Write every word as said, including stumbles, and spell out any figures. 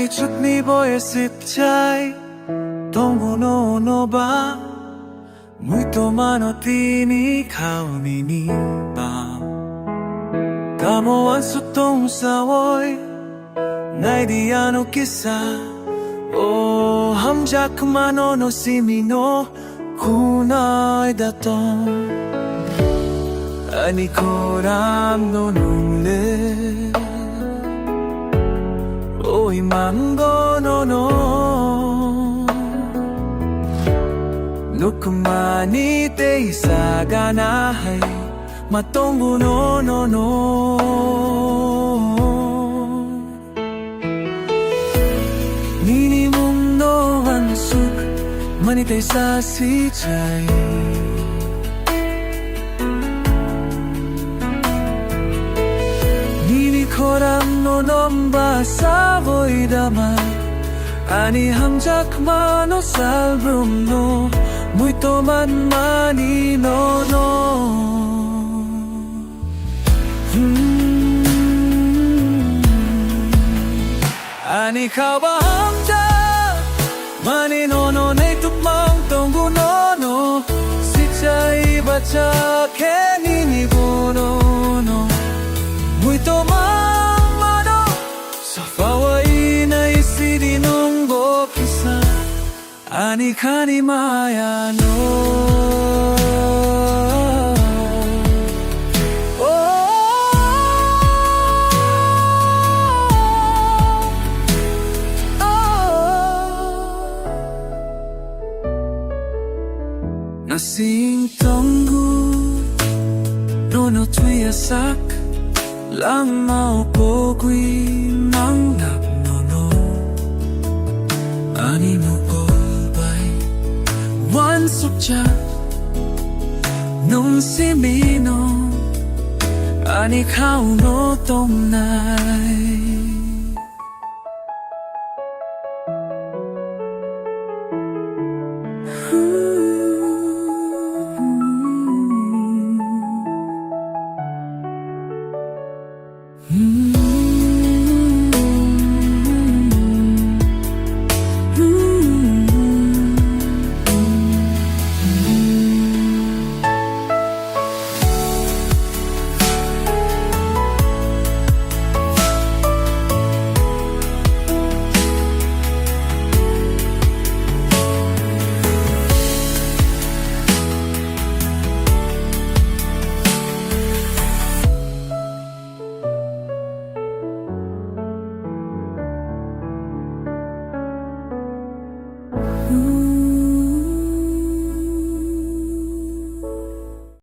Chukni boy sip chai tongu no no ba. Muitomano tini khao nini ba. Kamo wansuk tong sawoi. Naidi ano kisa. O hamjakmano no simino. Kunai datong. Ani koram no nungle. Oi mango no no. Nukmani tei sagana hai. Matongu no no no. Nini mung no wansuk mani tei sa si chai. Nini khorang no nomba saboi dama. Ani hamjakmano salbrum no muito manmani no no. Hmm. Ani khaba hamja mani no no nei tuk mang tongu no no. Sichai bacha khe nini bono no. Muito mang mano. Safawa ina isidi nongo kisa. Ani khani maya no. Oh, oh, oh. Nasing tonggu, no no tuya sak. Langmao pogwi mangnap nono. Ani mukol bai wansukcha. Nung simino. Ani khauno tongnai.